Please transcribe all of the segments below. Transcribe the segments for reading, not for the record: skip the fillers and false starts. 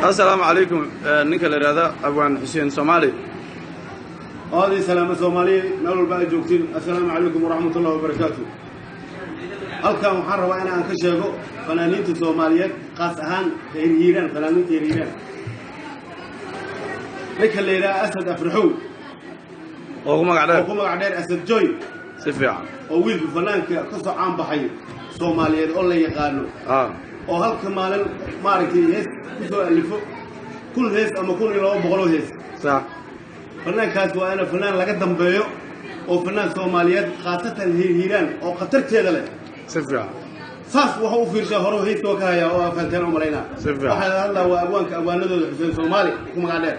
Assalaamu calaykum. Ninka la yidhahda Abwaan Xuseen Soomaali. Oodii salaamo Soomaaliya meel walba ay joogtiin. Assalaamu calaykum waraxmat ullahi wabarakaatu. Halkan waxaan rabaa in aan ka sheego fanaaniinta Soomaaliyeed, qaas ahaan reer Hiiraan, fanaaniinta reer Hiiraan. Ninka la yidhaha Asad Afrixow oo ku magac oo dheer ku magac dheer Asad Joy si fiican oo wiilka fanaanka ka soo caan baxay Soomaaliyeed oo la yaqaano oo halka maalin maaragtay hees ku soo alifo 1000 hees ama 1200 hees. Fanaankaas waa ina fanaan laga dambeeyo oo fanaan Soomaaliyeed, khaasatan reer Hiiraan oo khatarteeda leh. Si fiican. Saas wuxuu u fiirshaa hore heesta waa ka hayaa oo afanteen u malaynaa. Si fiican. Waxaa la hadlaa waa abwaanka abwaanadooda, Xuseen Soomaali ku magac dheer.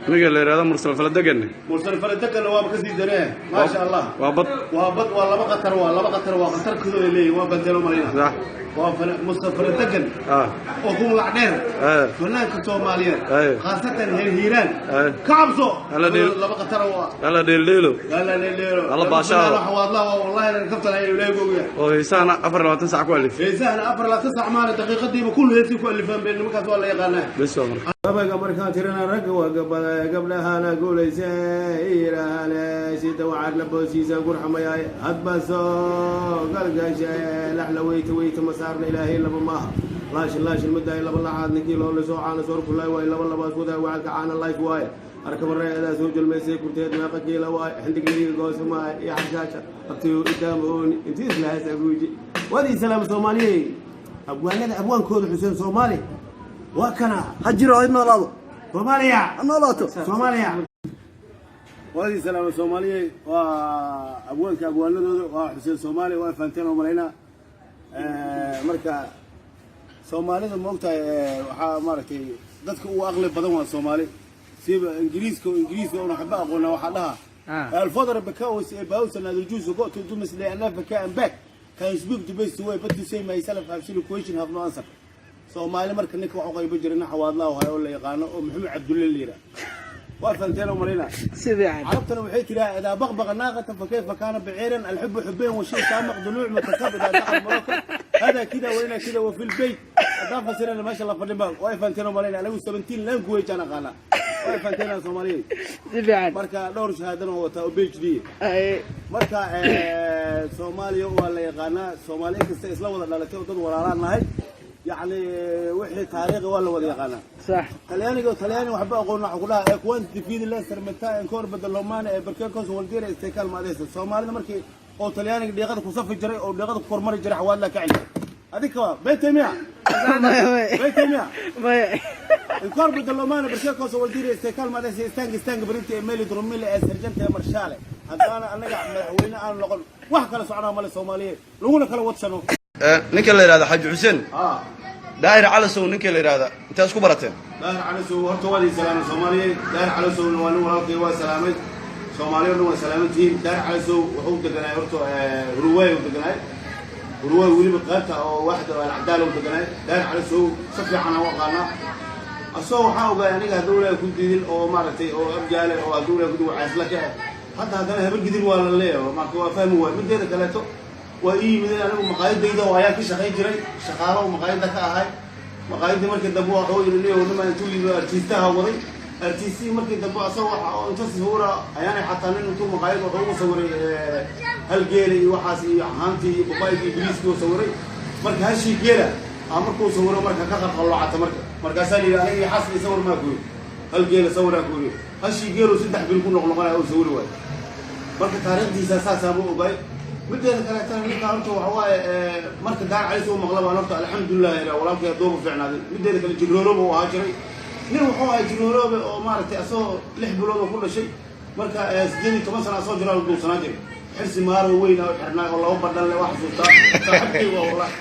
Ninka la yidhahdo Mursal Faladeganne. Mursal Faladeganna waaba kasii daree, maasha Allah. Waa bad. Waa bad, waa laba khatar, waa laba khatar, waa khatarkooda leeyihin, waa fanteen u malaynaa. Waa Mursal Faladegan oo ku magac dheer fanaanka Soomaaliyeed, khaasatan reer Hiiraan. Ka cabso. Hala dheel. Laba khatar waa. Hala dheeldheelo. Hala dheeldheelo. Hala baashaalo. Xawaadlaha waa wallahi kaftan ay Ilaahay go'ya. Oo heesahana 24 sac ku alif. Heesahana 24 sac maana, daqiiqadiiba 1000 heesay ku alifaan been. Nimankaas waa la yaqaanaa. Bes waa marka. Gabayga markaan tirana ragga waa gabada gabdhahana guulaysa irahane sida wacarna boosiisa gurxamayaay hadba soo galgasha laxla weyta weyta masaarna Ilaahay laba maaha laashin laashin madaay laba laxaad ninkii loo lisoo caana soor kulaay waay laba labaas wadaa wacadka caana life waaye arkaba reedaa soo jalmaysay kurteed meeqa kiila waaye xindig liiga goosa maaha iyo xashaasha abtiyo idaama ooni intii islahaas aguuji. Wadii salaam Soomaaliyey, abwaanada abwaankooda Xuseen Soomaali waa kana. Ha jiro, ha noolaado. Soomaaliya. Ha noolaato. Soomaaliya, waadii salaama Soomaaliya. Waa abwaanka abwaanadooda, waa Xuseen Soomaali, waa fahanteen oo malaynaa. Marka Soomaalida ma ogtahay, waxaa maaragtay dadka ugu aqli badan waa Soomaali, siba Ingiriiska oo Ingiriiska oona waxba aqoona. Waxaa dhahaa alfadar because about another Jews go to do misle and Africa and back can speak the best way, but to say myself have silly question, have no answer. Soomaali marka ninka wax u qaybo jiray nin Xawaadlaha hayo oo la yaqaano oo Maxamed Cabdulle la yidhaah, waa fahanteen oo malaynaa. Si fiican. Carabtana waxay tiraa idaa baqbaqa naaqatan fakayfa kaana baciiran alxubu xubayn washay saamaq duluuc mutakab idaa daxal maroko hada kida wayna kida wa fi lbeyt haddaan fasirana meesha la fadhin ba. Waa fahanteen oo malaynaa. Anigu 17 language aan aqaanaa, waa fahanteen Soomaaliyeed. Si fiican. Marka dhowr shahaadana oo wataa oo PhD. Marka Soomaaliya waa la yaqaanaa. Soomaali inkasta isla wada dhalatay oo dad walaalaan nahay, yacni wixii taariikhi waa la wada yaqaanaa. Talyaaniga oo Talyaani waxba aqoon waxa ku dhaha e quanti difficile sermenta ancora beddelomane e perché cosa vuol dire stai calma adesso. Soomaalida markii oo Talyaaniga dhiiqada ku safri jiray oo dhiiqada ku kormari jiray, Xawaadla ka celi adika beentay miya? Maya, maya. Beentay miya? Maya. Il corpo dell'umano perché cosa vuol dire stai calma adesso stanchi stanchi brinti e meli drumile e sergente e marshale. Haddana annaga madaxweyne aan noqon, wax kala soconaa male Soomaaliyeed laguna kala wadsano. Ninka la yidhahda Xaaji Xuseen Daahir Calasow, ninka la yidhahda intee isku barateen? Daahir Calasow horta waa idin salaamay Soomaaliyeed. Daahir Calasowna waa nin walaalkay, waa salaamay. Soomaaliya o dhan waa salaamantihiin. Daahir Calasow wuxuu deganaay horta Huruwaay u deganaay, Huruwaay weliba qaybta oo waaxda Alcadaala u deganaay. Daahir Calasow si fiican aan u aqaanaa. Asagoo waxaa ogaay aniga hadduu Ilaahay ku diidin oo maaragtay oo Abjaale oo hadduu Ilaahay ku diidin wacaasla ka ah. Hadda haddana Habar Gidir waa la leeyahay, marka waa fahmi waay. Mideeda kaleeto waa ii yimid anigu maqaayadayda oo ayaa ka shaqayn jiray, shaqaalo oo maqaayadda ka ahay. Maqaayadii markii dambe waxuu yidhi niyow nima intuu yimi artiistaha waday artiistihii markii dambe asagoo waxa oo inta sawira ayaanay xataa nin intuu maqaayad wuxuu ugu sawiray hal geela iyo waxaas iyo haantii iyo babaygii iyo bariiskii uu sawiray. Marka hashii geela aa markuu sawiro marka ka qalqalloocata, marka markaasaa la yidhi aniga iyo xaaskii sawir maa ku yidhi, hal geela sawiraan ku yidhi. Hashii geelu 3 bil ku noqnoqonaya oo sawiri waayo. Marka taariikhdiisa saasaa ma ogaay. Mideeda kaleetana ninka horta waxa waaye marka Daar Calis uu maqla baan horta alxamdulilah ila walaalkay addooba fiicnaaday. Mideeda kale jiroorooba uu ahaa jiray, nin wuxuu ahaa jirooroobe oo maaragtay asagoo 6 bilood oo ku dhashay. Marka 18 sana asoo jiraa la duulsanaa jiray, Xirsi Maaro weyn oo xirnaay oo laba badhan leh, waa xasuustaa, saaxiibkay waa wallahi.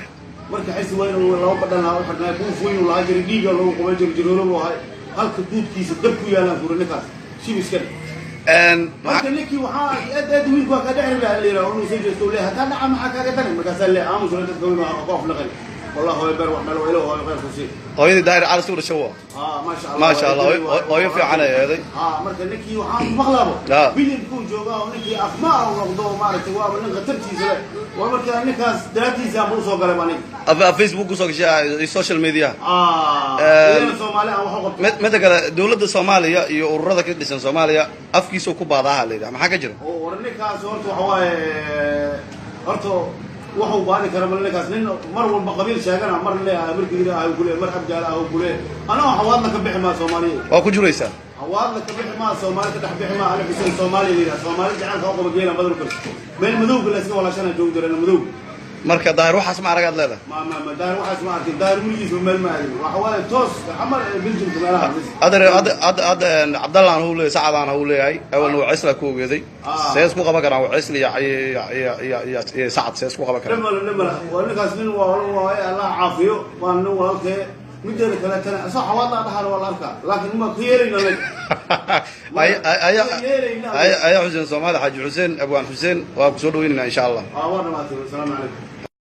Marka Xirsi weyn oo laba badhan lahaa u xirnaay, buuf weyn uu lahaa jiray, dhiiga loogu qaban jiray, jirooroobe ahay. Halka duudkiisa dab ku yaalaan kuri ninkaas shibiskan. Marka ninkii waxaa aad aad wiilku waa kaa dhexri baa la yidhaha inuu soo jeesto uu leeyahay hataa dhaca maxaa kaaga daray. Markaasaa leeyahay aamusna dadka weyn waa ku aflaqay. Wallah hooyo beer wax meel waa ilo hooyo khayr ku sii. Hooyadii Daahir Cali suu dhashay waa. Maasha Allah. Maasha Allah, hooyo fiican ay eeday. Marka ninkii waxaan ku maqlaabo Ah. bilimkuu joogaa oo ninkii afmaa u noqdo oo maaragtay waaba nin khatartiisa leh. Waa marka ninkaas daraaddiisa aanba usoo galay ba aniga. Facebook kusoo gashay iyo social media. Iyana Soomaali aan wax u qabto. Midda kale, dowladda Soomaaliya iyo ururada ka dhisan Soomaaliya afkiisa ku baadaaha la yidhaha, maxaa ka jira? Oo war ninkaas horta waxa waaye, horta wuxuu baadi kara mal ninkaas, nin mar walba qabiil sheegana, mar le ah markiida ah kule, mar abjaal ah kule. Anaa xawaadla ka bixi maa Soomaaliya. Waa ku juraysaa. Xawaadla ka bixi maa, Soomaali ka dhex bixi maa. Ali Xuseen Soomaaliya la yidhaha, Soomaali jacaylka u qaba geela badal kale meel madowga la iska walaashana joogi jireen madowga. Marka Daahir waxaas ma aragaad leedahay? Ma Daahir waxaas ma arkin. Daahir weligiisba meel ma aadin, waxa waaye toos camal Belgiumka meelaha bas. Hadda hadda hadda hadda Cabdallaan huu leeyahay, Sacadaan huu leeyahay, awalna Wacisla ku ogeeday. Ah. See isku qaban karaan Wacisla iyo Sacad? See isku qaban karaan? Dhimala dhimala, waa ninkaas nin waa waaye, Allah caafiyo, waa nin walaalkee. Mideeda kaleetana asoo xawaadla dhaxana waa la arkaa, laakiin ma ka yeelayna anaga. Aya Xuseen Soomaali, Xaaji Xuseen, Abwaan Xuseen, waa kusoo dhaweynaynaa insha Allah. Waa dhamaatay. Wasalaamu calaykum.